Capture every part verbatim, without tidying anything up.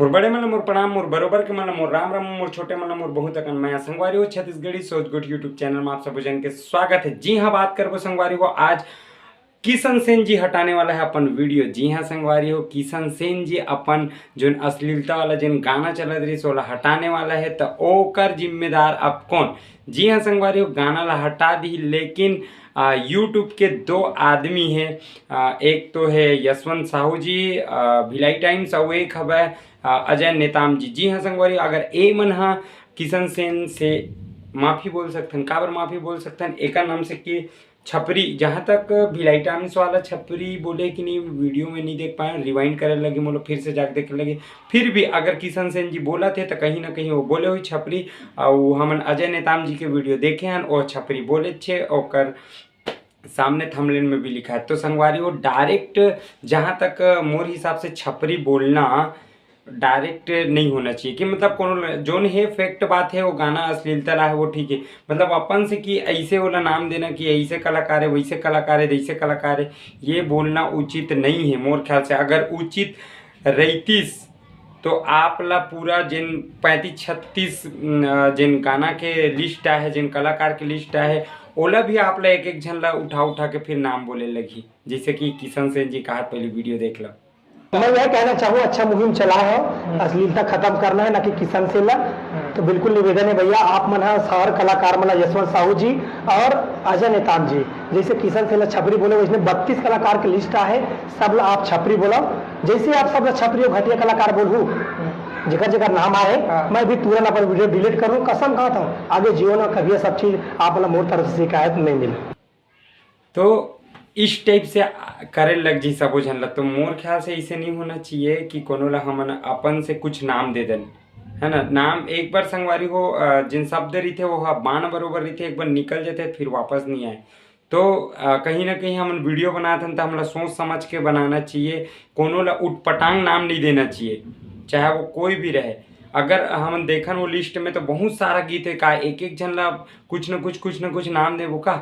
मोर बड़े मन ला मोर प्रणाम, मोर बरोबर के मन ला मोर राम राम, मोर छोटे मन ला मोर बहुत अकन मया। संगवारी हो, छत्तीसगढ़ी सोच गोठ YouTube चैनल में आप सबो जन के स्वागत है। जी हाँ, बात करबो संगवारी हो आज किशन सेन जी हटाने वाला है अपन वीडियो। जी हाँ संगवारी हो, किशन सेन जी अपन जोन अश्लीलता वाला जोन गाना चलत रहिस ओला हटाने वाला है, त ओकर जिम्मेदार अब कौन? जी हाँ संगवारी हो, गाना ला हटा दी, लेकिन आ, YouTube के दो आदमी है। आ, एक तो है यशवंत साहू जी, आ, भिलाई टाइम्स, अउ एक हवय आ, अजय नेताम जी। जी हाँ संगवारी, अगर ए मन हा किशन सेन से माफी बोल सकथन, काबर माफी बोल सकथन? एकर नाम से कि छपरी, जहाँ तक भिलाई टाइम्स वाला छपरी बोले कि नहीं, वीडियो में नहीं देख पाए, रिवाइंड करे लगे, मोला फिर से जाके देखे लगे। फिर भी अगर किशन सेन जी बोलत हे, त कहीं ना कहीं वो बोले हुई छपरी, अउ हमन अजय नेताम जी के वीडियो देखे हन, वो छपरी बोले छे, ओकर सामने थंबनेल में भी लिखा है। तो संगवारी हो, डायरेक्ट जहाँ तक मोर हिसाब से छपरी बोलना डायरेक्ट नहीं होना चाहिए कि मतलब कोनो ल-, जोन है फैक्ट बात है, वो गाना अश्लीलता ला है, वो ठीक है। मतलब अपन से कि ऐसे वाला नाम देना कि ऐसे कलाकार है, वैसे कलाकार है, जैसे कलाकार है, ये बोलना उचित नहीं है मोर ख्याल से। अगर उचित रहितिस तो आप ला पूरा जिन पैंतीस छत्तीस न, जिन गाना के लिस्ट आहे, जिन कलाकार के लिस्ट आहे, ओला भी आप ला एक एक झन ला उठा उठा के फिर नाम बोले लगही, जैसे कि किशन सेन जी कहा पहले वीडियो देख लो। मैं यह कहना चाहूँ, अच्छा मुहिम चला है, अश्लीलता खत्म करना है, ना कि किशन सेन ला। तो बिल्कुल निवेदन है भैया, आप मन हा सार कलाकार मन ला, यशवंत साहू जी और अजय नेताम जी, जैसे किशन सेन ला छपरी बोले, वैसने बत्तीस कलाकार के लिस्ट आहे, सब ला आप छपरी बोलो। जैसे आप सब ला छपरी और घटिया कलाकार बोलहू, जेकर जेकर नाम आए, हाँ। मैं भी तुरंत अपन वीडियो डिलीट करूँ, कसम खात हूँ, आगे जीवन में कभी ये सब चीज आप ला मोर तरफ से शिकायत नहीं मिले। तो इस टाइप से आ, करे लग जी सबो झन ला। तो मोर ख्याल से ऐसे नहीं होना चाहिए कि कोनो ला हमन अपन से कुछ नाम दे देन, है ना। नाम एक बार संगवारी हो, अ, जिन शब्द रहिथे वो हा बाण बरोबर रहिथे, एक बार निकल जाथे फिर वापस नहीं आए। तो अ, कहीं ना कहीं हमन वीडियो बनात हन त हमला सोच समझ के बनाना चाहिए, कोनो ला उटपटांग नाम नहीं देना चाहिए, चाहे वो कोई भी रहे। अगर हमन देखन वो लिस्ट में तो बहुत सारा गीत है, का एक एक झन ला कुछ न कुछ कुछ न कुछ नाम देबो का?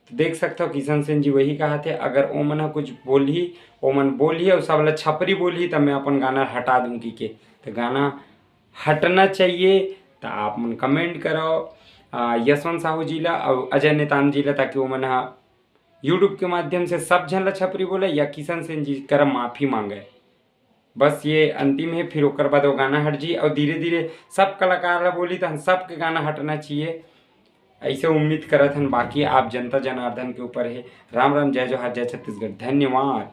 तो देख सकथव किशन सेन जी वही कहा थे, अगर ओमन ह कुछ बोलही, ओमन बोलही और सब ला छपरी बोलही, तब मैं अपन गाना हटा दूंगी के। तो गाना हटना चाहिए, तो आप मन कमेंट करो आ, यशवंत साहू जी ला और अजय नेताम जी ला, ताकि ओमन ह YouTube के माध्यम से सब झन ला छपरी बोले या किशन सेन जी करा माफी मांगे। बस ये अंतिम है, फिर ओकर बाद वो गाना हट जी और धीरे धीरे सब कलाकार ला बोली, तो हम सबके गाना हटना चाहिए। ऐसे उम्मीद करत हन, बाकी आप जनता जनार्दन के ऊपर है। राम राम, जय जोहार, जय छत्तीसगढ़, धन्यवाद।